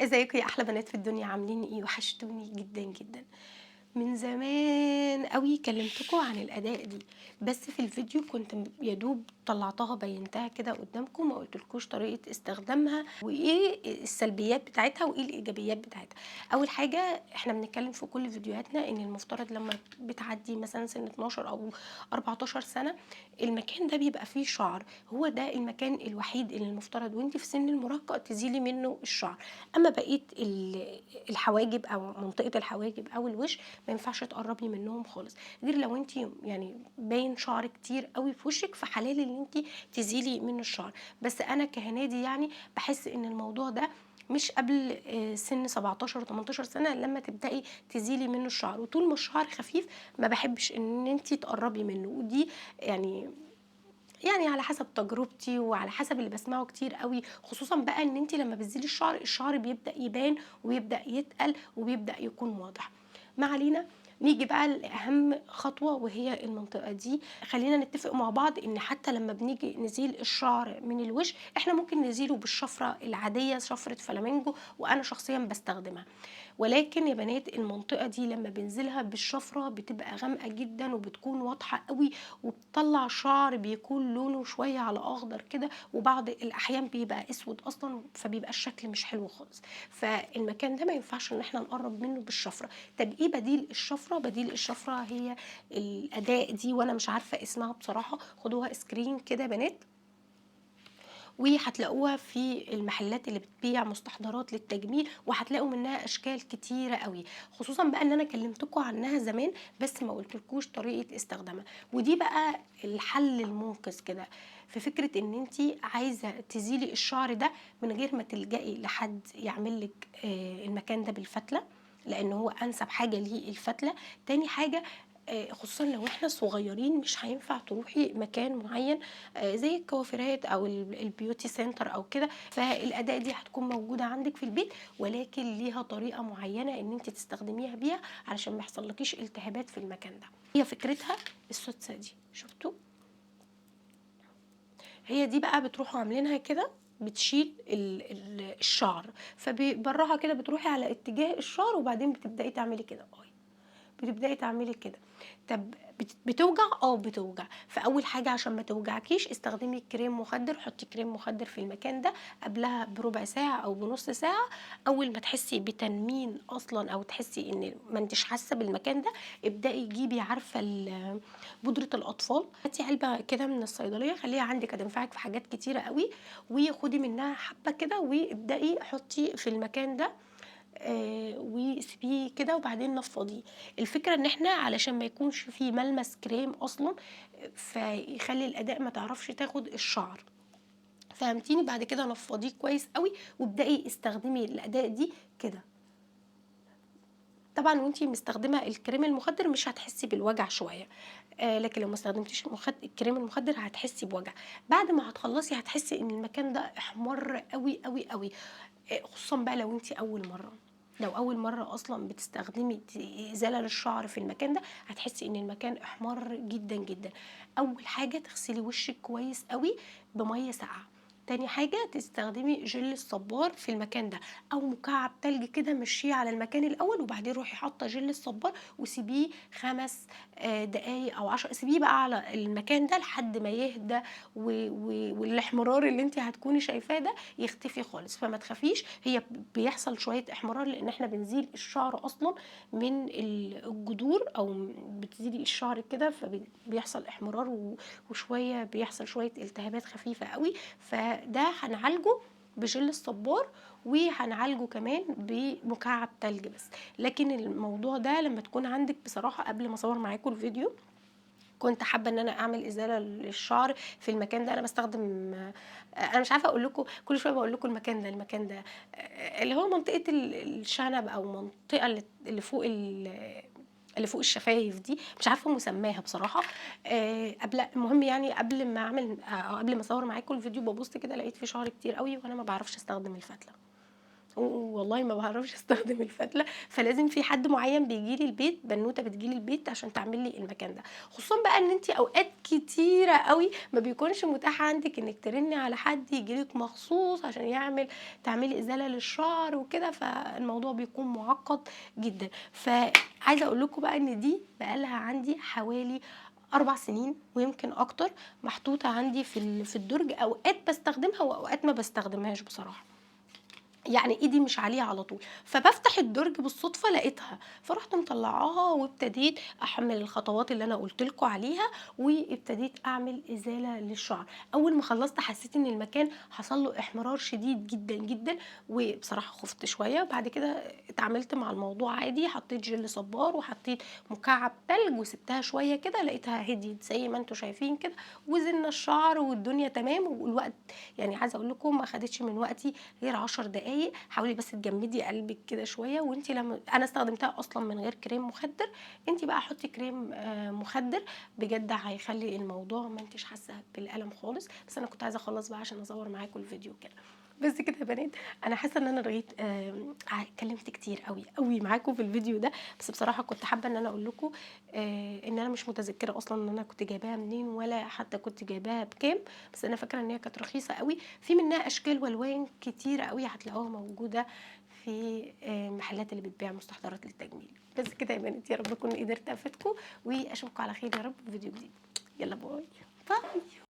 ازيكم يا احلى بنات في الدنيا؟ عاملين ايه؟ وحشتوني جدا جدا. من زمان قوي كلمتكم عن الاداء دي، بس في الفيديو كنت يدوب طلعتها بينتها كده قدامكم، ما قلتلكوش طريقه استخدامها وايه السلبيات بتاعتها وايه الايجابيات بتاعتها. اول حاجة احنا بنتكلم في كل فيديوهاتنا ان المفترض لما بتعدي مثلا سن 12 او 14 سنة المكان ده بيبقى فيه شعر، هو ده المكان الوحيد اللي المفترض وانت في سن المراهقة تزيلي منه الشعر. اما بقية الحواجب او منطقة الحواجب او الوش ما ينفعش تقربي منهم خالص، غير لو انت باين شعر كتير قوي في وشك فحلال ان انت تزيلي منه الشعر. بس انا كهنادي بحس ان الموضوع ده مش قبل سن 17 18 سنة لما تبداي تزيلي منه الشعر، وطول ما الشعر خفيف ما بحبش ان انت تقربي منه. ودي يعني على حسب تجربتي وعلى حسب اللي بسمعه كتير قوي، خصوصا بقى ان انت لما بتزيلي الشعر، الشعر بيبدا يبان وبيبدا يتقل وبيبدا يكون واضح. ما علينا، نيجي بقى لأهم خطوة وهي المنطقة دي. خلينا نتفق مع بعض ان حتى لما بنيجي نزيل الشعر من الوش احنا ممكن نزيله بالشفرة العادية، شفرة فلامينجو، وانا شخصيا بستخدمها. ولكن يا بنات المنطقة دي لما بنزلها بالشفرة بتبقى غامقة جدا وبتكون واضحة قوي، وبتطلع شعر بيكون لونه شوية على اخضر كده، وبعض الاحيان بيبقى اسود اصلا، فبيبقى الشكل مش حلو خالص. فالمكان ده ما ينفعش ان احنا نقرب منه بالشفرة. طب ايه بديل الشفرة؟ بديل الشفرة هي الأداة دي، وانا مش عارفة اسمها بصراحة، خدوها screen كده يا بنات وهتلاقوها في المحلات اللي بتبيع مستحضرات للتجميل، وهتلاقوا منها اشكال كتيرة قوي، خصوصا بقى ان انا كلمتكم عنها زمان بس ما قلتلكوش طريقه استخدامها. ودي بقى الحل المنقذ كده في فكرة ان انتي عايزه تزيلي الشعر ده من غير ما تلجئي لحد يعمل لك المكان ده بالفتله، لان هو انسب حاجة ليه الفتله. تاني حاجة خصوصا لو احنا صغيرين مش هينفع تروحي مكان معين، زي الكوافيرات او ال beauty center او كده، فالاداة دي هتكون موجودة عندك في البيت، ولكن ليها طريقه معينة ان انت تستخدميها بيها علشان ما يحصلكيش التهابات في المكان ده. هي فكرتها السوتسه دي، شفتوا؟ هي دي بقى بتروحوا عاملينها كده، بتشيل الشعر، فبراها كده بتروحي على اتجاه الشعر، وبعدين بتبداي تعملي كده، بتبداي تعملي كده. طب بتوجع؟ بتوجع. فاول حاجة عشان ما توجعكيش استخدمي كريم مخدر، حطي كريم مخدر في المكان ده قبلها بربع ساعة او بنص ساعة. اول ما تحسي بتنمين اصلا او تحسي ان ما انتش حاسه بالمكان ده، ابداي جيبي عارفه بودره الاطفال، هاتي علبة كده من الصيدلية، خليها عندك هتنفعك في حاجات كتيرة قوي، وخدي منها حبه كده وابداي حطي في المكان ده، وسيبيه كده وبعدين نفضيه. الفكرة ان احنا علشان ما يكونش فيه ملمس كريم اصلا، فيخلي الاداء ما تعرفش تاخد الشعر، فهمتيني؟ بعد كده نفضيه كويس قوي وابدأي استخدمي الاداء دي كده. طبعا وانتي مستخدمة الكريم المخدر مش هتحسي بالوجع شوية، لكن لو ما استخدمتيش الكريم المخدر هتحسي بوجع. بعد ما هتخلصي هتحسي ان المكان ده احمر قوي قوي قوي، خصوصا بقى لو انتي اول مرة، لو اول مرة اصلا بتستخدمي ازالة للشعر في المكان ده هتحسي ان المكان احمر جدا جدا. اول حاجة تغسلي وشك كويس قوي بميه ساقعه، تاني حاجة تستخدمي جل الصبار في المكان ده او مكعب تلج كده مشيه على المكان الاول، وبعدين روحي حاطه جل الصبار وسيبيه 5 دقايق او 10، سيبيه بقى على المكان ده لحد ما يهدى والاحمرار اللي انت هتكوني شايفاه ده يختفي خالص. فما تخافيش، هي بيحصل شوية احمرار لان احنا بنزيل الشعر اصلا من الجذور، او بتزيلي الشعر كده فبيحصل احمرار وشوية بيحصل شوية التهابات خفيفة قوي. فده هنعالجه بجل الصبار وهنعالجه كمان بمكعب تلج بس. لكن الموضوع ده لما تكون عندك، بصراحة قبل ما اصور معاكم الفيديو كنت حابة ان انا اعمل ازالة للشعر في المكان ده. انا بستخدم، انا مش عارفة اقول لكم، كل شوية بقول لكم المكان ده، المكان ده اللي هو منطقة الشنب او منطقة اللي فوق اللي فوق الشفايف دي، مش عارفة مسماها بصراحة. قبل، المهم يعني قبل ما اعمل، او قبل ما اصور معاكم الفيديو ببص كده لقيت في شعر كتير قوي، وانا ما بعرفش استخدم الفتلة، والله ما باعرفش أستخدم الفتلة، فلازم في حد معين بييجي لي البيت، بنوتة بتيجي لي البيت عشان تعمل لي المكان ده. خصوصًا بقى إن أنتِ أوقات كتيرة أوي ما بيكونش متاح عندِك إنِك ترني على حد ييجي لِك مخصوص عشان تعملي إزالة للشعر وكده، فالموضوع بيكون معقد جدًا. فعايزة أقول لكم بقى إن دي بقى لها عندي حوالي 4 سنين ويمكن أكتر، محطوطة عندي في الدرج، أوقات باستخدمها وأوقات ما باستخدمهاش بصراحة. يعني إيدي مش عليها على طول، فبافتح الدرج بالصدفة لقيتها، فرُحت مطلعاها وابتديت أحمّل الخطوات اللي أنا قُلت لكم عليها، وابتديت أعمل إزالة للشعر. أول ما خلصت حسيت إن المكان حصل له إحمرار شديد جدًا، جدًا، وبصراحة خُفت شوية. بعد كده اتعاملت مع الموضوع عادي، حطيت جل صبار وحطيت مكعب تلج وسبتها شوية كده، لقيتها هديت زي ما أنتم شايفين كده، وزلنا الشعر والدنيا تمام. والوقت يعني عايزة أقول لكم ما خدتش من وقتي غير 10 دقايق. حاولي بس تجمدي قلبك كده شوية، وانتي لما انا استخدمتها اصلا من غير كريم مخدر، انتي بقى حطي كريم مخدر، بجد هيخلي الموضوع ما انتيش حاسه بالالم خالص. بس انا كنت عايزه اخلص بقى عشان اصور معاكم الفيديو كده. بس كده يا بنات، انا حاسه ان انا رغيت، اتكلمت كتير قوي قوي معاكم في الفيديو ده، بس بصراحة كنت حابة ان انا اقول لكم، ان انا مش متذكرة اصلا ان انا كنت جايباها منين ولا حتى كنت جايباها بكام، بس انا فاكره ان هي كانت رخيصة قوي. في منها اشكال والوان كتيرة قوي هتلاقوها موجودة في المحلات اللي بتبيع مستحضرات للتجميل. بس كده يا بنات، يا رب اكون قدرت افيدكم، واشوفكم على خير يا رب في فيديو جديد. يلا bye bye.